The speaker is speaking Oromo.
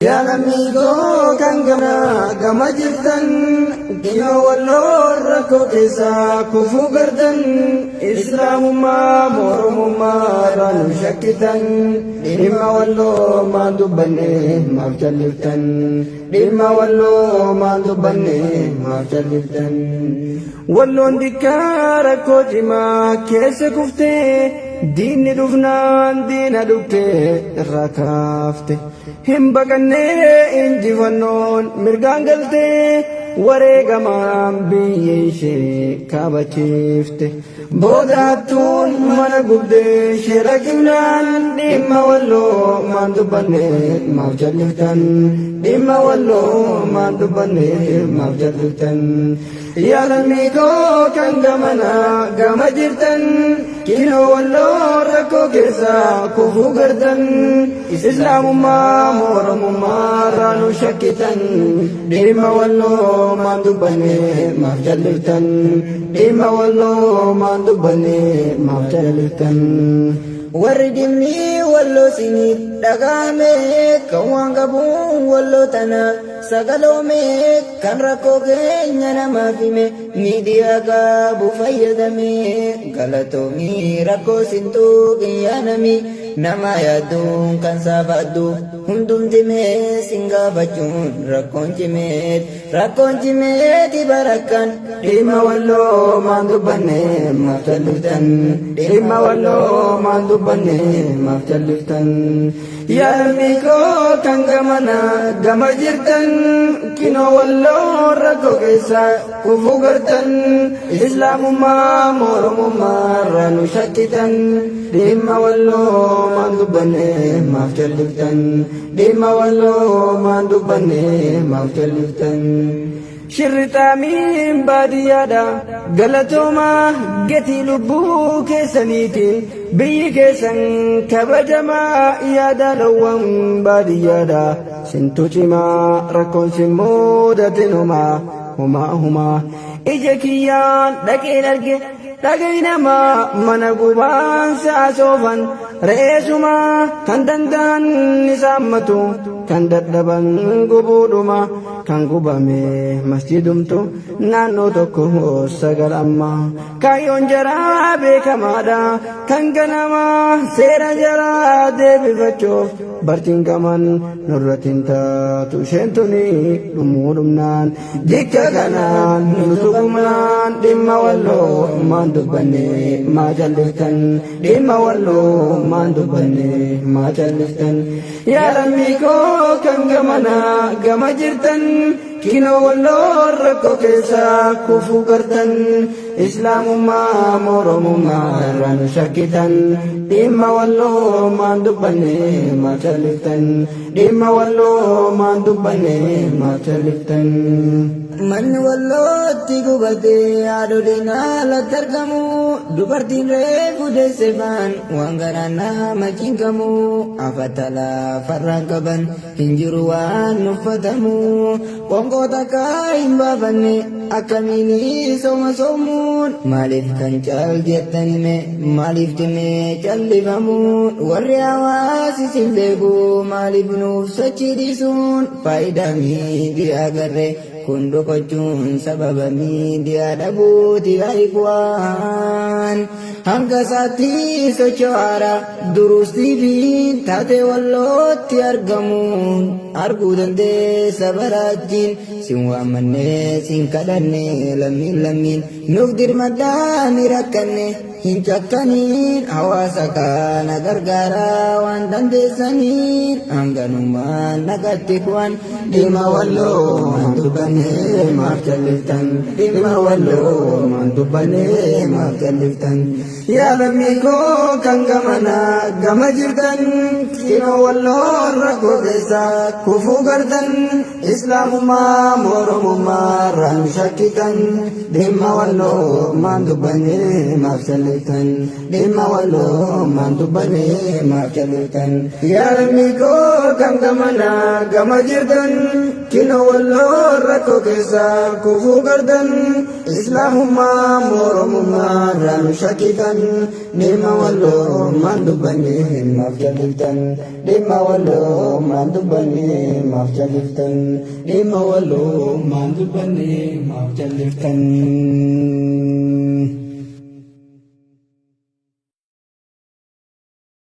Yaa lammii koo kan gama gama jirtan, kinoo Walloo rakkoo keessaa kufuu gartan, Islaamummaa Oromummaa irraa nu shakkitan, dhimma Walloo maan dubbanne maaf calliftan? Dhimma Walloo maan dubbanne maaf calliftan? Walloon dikkaa rakkoo cimaa keessa kuftee, diinni dhufnaan diina dhuftee irraa kaafte. Hin baqannee, injifannoon mirgaan galtee, wareegamaan biyya ishee kabachiifte. Boodaattuun mana gubdee ishee rakkinaan, dhimma Walloo maan dubbanne maaf jalliftan? Dhimma Walloo maan dubbanne maaf jalliftan? Yaa lammii koo kan gamana gama jirtan, kinoo Walloo rakkoo keessaa kufuu gartan, Islaamummaa Oromummaa irraa nu shakkitan, dhimma Walloo maan dubbanne maaf jalliftan? Dhimma Walloo maan dubbanne maaf jalliftan? Warri dhimmi Walloo sinii dhagahame, kan waan qabuun Walloo tana sagaloome, kan rakkoo keenya namaaf hime, miidiyaa qabu fayyadame, galatoomii rakkoo sintuu qiyyaanami nama yaadduun kan saafadhu hundumti mee sin gaafachuun rakkoon cimeet, rakkoon cimeeti barakkan. Dhimma Walloo maan dubbanne maaf jalliftan? Dhimma Walloo maan dubbanne maaf jalliftan? Yaa lammii koo kan gamana gama jirtan, kinoo Walloo rakkoo keessa kufuu gartan, Islaamummaa Oromummaa irraa nu shakkitan, dhimma Walloo maan dubbanne maaf jalliftan? Dhimma Walloo maan dubbanne maaf jalliftan? Shirrixaamiin baadiyyaadha. Galatoomaa, gatii lubbuu keessaniitiin biyyi keessan kabajamaa. Yaada loowwan baadiyyaadha. Sintu cimaa, rakkoon sin mudatinuma humaa humaa. Ija kiyyaan dhaqeen arge, dhaga'i namaa, mana gubaan sa'a soofan re'eesumaa, kan danda'an ni saammatu, kan dadhaban gubuudhuma, kan gubame masjidumtu naannoo tokko sagal amma. Kaayyoon jaraa beekamaadha, kan ganamaa seera jaraa deebifachuuf bartiin qaman nurratti hin taatu isheen tuni dhumuu dhumnaan dikka kanaan nu tuqumnaan. Dhimma Walloo maan dubbanne maa calliftan? Dhimma Walloo maan dubbanne maa calliftan? Yaa lammii koo kan gamana gama jirtan, kinoo Walloo rakkoo keessa kufuu gartan, Islaamummaa Oromummaa irraa nu shakkitan, dhimma Walloo maan dubbanne maa calliftan? Dhimma Walloo maan dubbanne maa calliftan? Manni Wallootti gubatee haadholiin alatti argamu, dubartiin reefu deesse faan waan garaan nama cinqamu, afata lafarraan qaban hin jiru waan uffatamu, qoonqoo takka hin baafanne akkamiin sooma soomuun? Maaliif kan cal jettanime? Maaliif timee callifamuun? Warri hawaasi sin beeku maaliif nuuf sochii dhiisuun? Faayidaa miidiyaa garree kun dhokachuun sababa miidiyaa dhabuuti. Haikwaan hanga isaatti socho'aara duruus TV'n taatee Wallootti argamuun arguu dandeessa baraachiin. Sin waammannee sin kadhanne, lammiin lammiin nuuf dirmadhaa, ni rakkanne. Hin cakkaniin, hawaasa kana gargaaraa waan dandeessaniin. Hanganumaan nagatti kuwan. Dhimma Walloo maan dubbanne maaf jalliftan? Dhimma Walloo maan dubbanne maaf jalliftan? Yaa lammii koo kan gamana gama jirtan, kinoo Walloo rakkoo keessa kufuu gartan, Islaamummaa Oromummaa irraa nu shakkitan, dhimma Walloo maan dubbanne maaf jalliftan? Dhimma Walloo maan dubbanne maaf jalliftan? Yaa lammii koo kan gamana gama jirtan, kinoo Walloo rakkoo keessa kufuu gartan, Islaamummaa Oromummaa irraa nu shakkitan, dhimma Walloo maan dubbanne maaf jalliftan? Dhimma Walloo maan dubbanne maaf calliftan? Dhimma walloo maan dubbanne maaf calliftan?